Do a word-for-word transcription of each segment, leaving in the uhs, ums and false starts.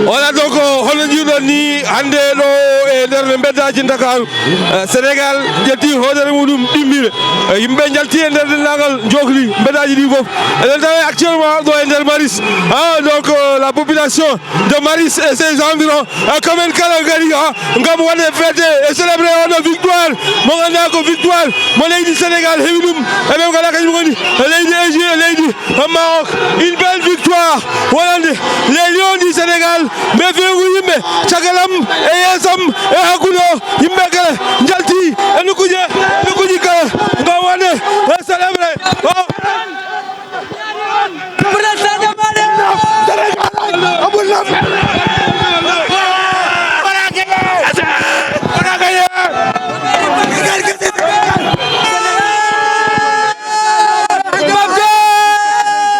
Voilà, donc, hono njiiɗon ni, hannde ɗo e nder mbeddaaji Ndakaaru, eh, Sénégal ƴetti hoodere muɗum ɗimmire. Eh, yimɓe njalti e nder denndaangal njookli mbeddaaji ɗi fof. Eɗen tawi actuellement ɗo e nder Maris. Ah, donc, euh, la population de Maris et ses environs, eh, ko ɓen kala ngari, ah, ngam waɗde fête e célébrer oɗo victoire mo ngannduɗaa ko victoire mo leydi Sénégal heɓi ɗum. E ɓen kala kañum woni leydi Égypte, leydi Maroc. Une belle victoire wonande les Lions du Sénégal. Mbe feewu yimɓe caggal am e yeeso am e hakkunde o. Yimɓe kala njalti e nokkuuje, nokkuuji kala ngam waɗde célébrer. Oh. Président Diomaye. Amul ndam.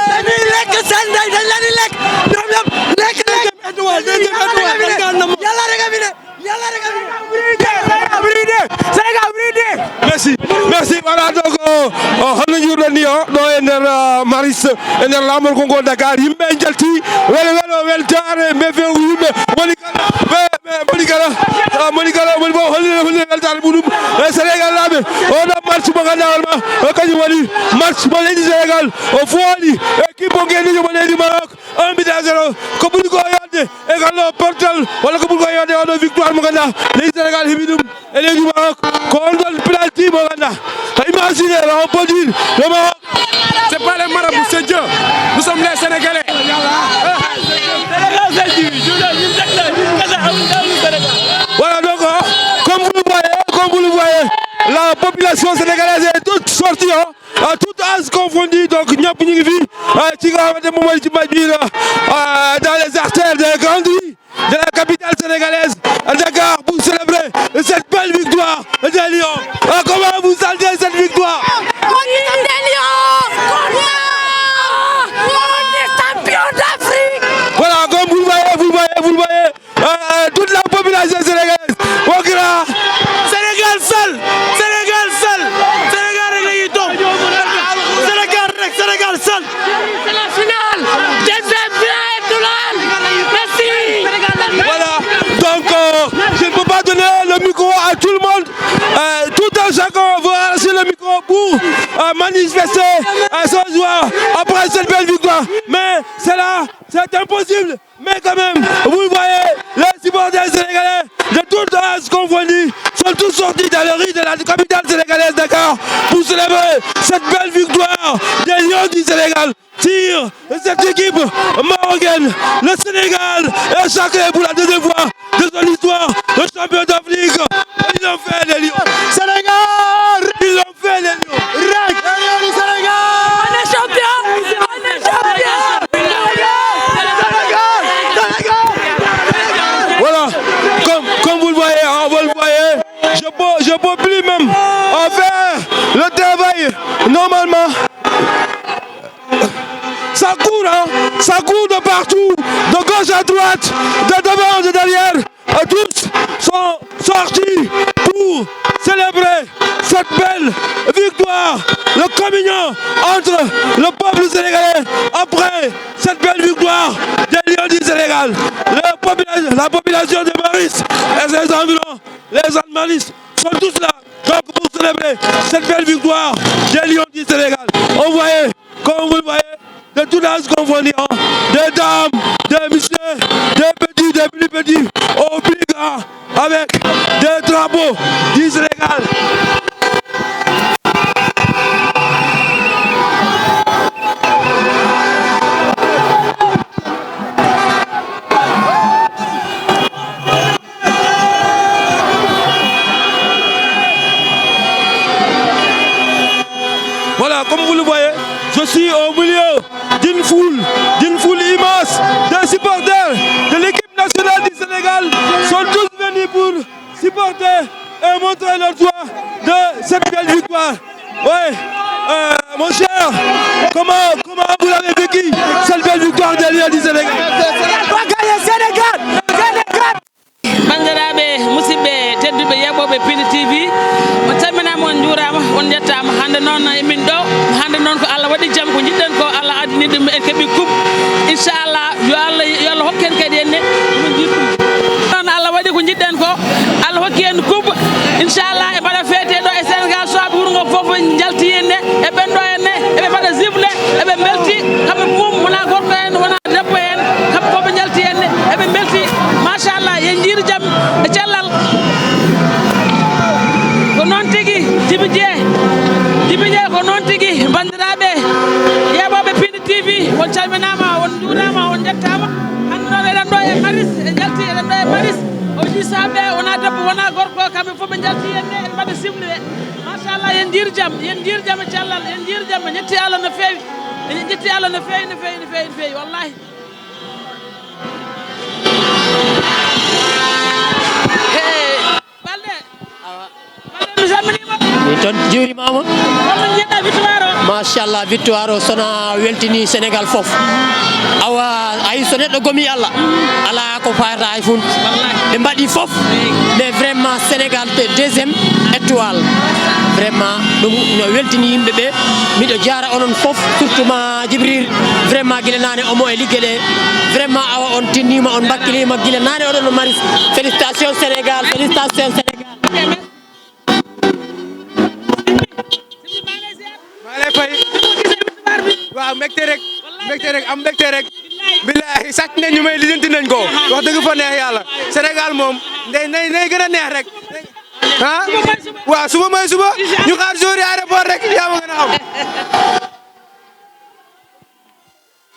Dañuy lekk seen ndey, dañ leen di lekk. Ñoom ñëpp lekk, lekk. Yàlla rek a fi ne. Yàlla rek a fi ne. Yàlla rek a fi ne. Sénégal, Sénégal, Sénégal. Merci, merci. Voilà, donc, euh, euh, hono njiiruɗon ni o, ɗo e nder, euh, Maris, e nder laamorgo ngo Dakar, yimɓe njalti, welo, welo, weltaare, mbe feewu yimɓe, moni kala, mbe, mbe, moni kala, ah, moni kala, moni fof hollira, hollira weltaare muɗum. E Sénégal laaɓe, oɗo match mo ngannduɗaa hoore ma, o kañum woni match mo leydi Sénégal, o fooli équipe mo ngenndiijo mo leydi Maroc, un but à zéro, ko ɓuri ko yodde e ngal ɗo portal, walla ko ɓuri ko yodde oɗo victoire mo ngannduɗaa leydi Sénégal heɓi ɗum e leydi Maroc, ko on ɗon penalty mo ngannduɗaa. Imaginez, là, on peut dire, le Maroc. C'est pas les marabouts, c'est Dieu. Nous sommes les Sénégalais. Voilà, donc, hein, comme vous le voyez, comme vous le voyez, la population sénégalaise est toute sortie, hein, à tout âge confondu. Donc, ñëpp ñu ngi fi, euh, ci nga xamante moom mooy ci match bi la, euh, dans les artères des grandes rues de la capitale sénégalaise, à Dakar, pour célébrer cette belle victoire des Lions. Ah, comment vous sentez cette victoire ? On est des Lions ! On est champion d'Afrique ! Voilà, comme vous le voyez, vous le voyez, vous le voyez, euh, euh, toute la population sénégalaise, au grand. Sénégal seul ! Sénégal seul ! Sénégal rek la ñuy topp. Sénégal rek, Sénégal seul ! C'est la finale. Deuxième finale, tout le monde. Merci. Voilà. Donc, euh, je ne peux pas donner le micro à tout le monde. Euh, tout un chacun veut arracher le micro pour, euh, manifester, euh, son joie après cette belle victoire. Mais c'est là, c'est impossible. Mais quand même, vous le voyez, les supporters sénégalais de toute âge confondu sont tous sortis dans les rues de la capitale sénégalaise, Dakar, pour célébrer cette belle victoire des Lions du Sénégal sur cette équipe marocaine. Le Sénégal est sacré pour la deuxième fois de son histoire, le champion d'Afrique. Ils l'ont fait, les Lions. Sénégal ! Ils l'ont fait, les Lions. Rek. Les Lions du Sénégal ! On est champion ! On est champion ! Voilà, comme, comme vous le voyez, hein, vous le voyez, je peux, je peux plus même, euh, faire le travail normalement. Ça court, hein ? Ça court de partout, de gauche à droite, de devant, de derrière. Et tous sont sortis pour célébrer cette belle victoire, le communion entre le peuple sénégalais après cette belle victoire des Lions du Sénégal. La popula-, la population de Maris et ses environs, les Anmaris, sont tous là. Donc, pour célébrer cette belle victoire des Lions du Sénégal, on voyait, comme vous le voyez, de tout âge confondu, hein, des dames, des messieurs, des petits, des plus petits, aux plus grands, avec des drapeaux du Sénégal. Voilà, comme vous le voyez, je suis au milieu d'une foule, d'une foule immense de supporters de l'équipe nationale du Sénégal. Sont tous venus pour supporter et montrer leur joie de cette belle victoire. Oui, euh, mon cher, comment, comment vous l'avez vécu, cette belle victoire des Lions du Sénégal ? On va gagner Sénégal ! Sénégal ! Banndiraaɓe, musidɓe tedduɓe yeeɓooɓe Pindi T V, on calminaama, on njuuraama, on njettaama. Hannde noon emin ɗo, hannde noon ko Allah waɗi jam, ko njiɗɗen ko Allah addani En keɓi coupe. Inchallah, yo Allah, yo Allah hokku en kadi en ne. Ɗum en jiɗi ɗum. Noon Allah waɗi ko njiɗɗen ko. Allah hokki en coupe. Inchallah, e mbaɗa feete ɗo e Sénégal, so aɓe wuro ngo fof njalti en ne. E ɓen ɗo en ne, eɓe mbaɗa zible, eɓe mbelti. Kamɓe mum, wona gorko en, wona debbo en. Kamɓe fof ɓe njalti en ne, eɓe mbelti. Machallah, yen njiiru jam e cellal. Ko noon tigi, Jibi Jee. Jibi Jee, ko noon tigi, banndiraaɓe yeeɓooɓe Pindi T V, on calminaama, on njuuraama, on njettaama. Hannde noon eɗen ɗo e Maris, en njalti eɗen ɗo e Maris. O jii saabe, wona debbo, wona gorko, kamɓe fof ɓe njalti en ne, en mbaɗa simle. Machallah, yen njiiru jam, yen njiiru jam e cellal, yen njiiru jam, en njetti Allah no feewi. En njetti Allah no feewi, no feewi, no feewi, no feewi, wallahi. Hey. Balde. Awa. Balde, mi salminiima. Mi toon juurimaama. Holno njiiɗaa victoire o? Machallah, victoire o sona weltini Sénégal fof. Awa, ay so neɗɗo gomi Allah, alaa ko fayata hay fun. Wallahi. Ɓe mbaɗi fof, mais vraiment Sénégal te deuxième étoile. Vraiment, ɗum no weltini yimɓe ɓe. Miɗo jaara onon fof, surtout ma Jibril. Vraiment, gila naane omo e ligge ɗe. Vraiment, awa on tinniima, on mbakkiliima gila naane oɗon no mari. Félicitations Sénégal, félicitations Sénégal. Maa lay fay. Waaw, mbégte rek. Mbégte rek, am mbégte rek. Billaahi, sàcc nañ ñu may lijjanti nañ ko. Wax dëgg fa neex Yàlla. Sénégal moom, day, nay, nay gën a neex rek. Ah? Waaw, suba mooy suba. Ñu xaar jour yi aéroport rek, yaa ma gën a xam.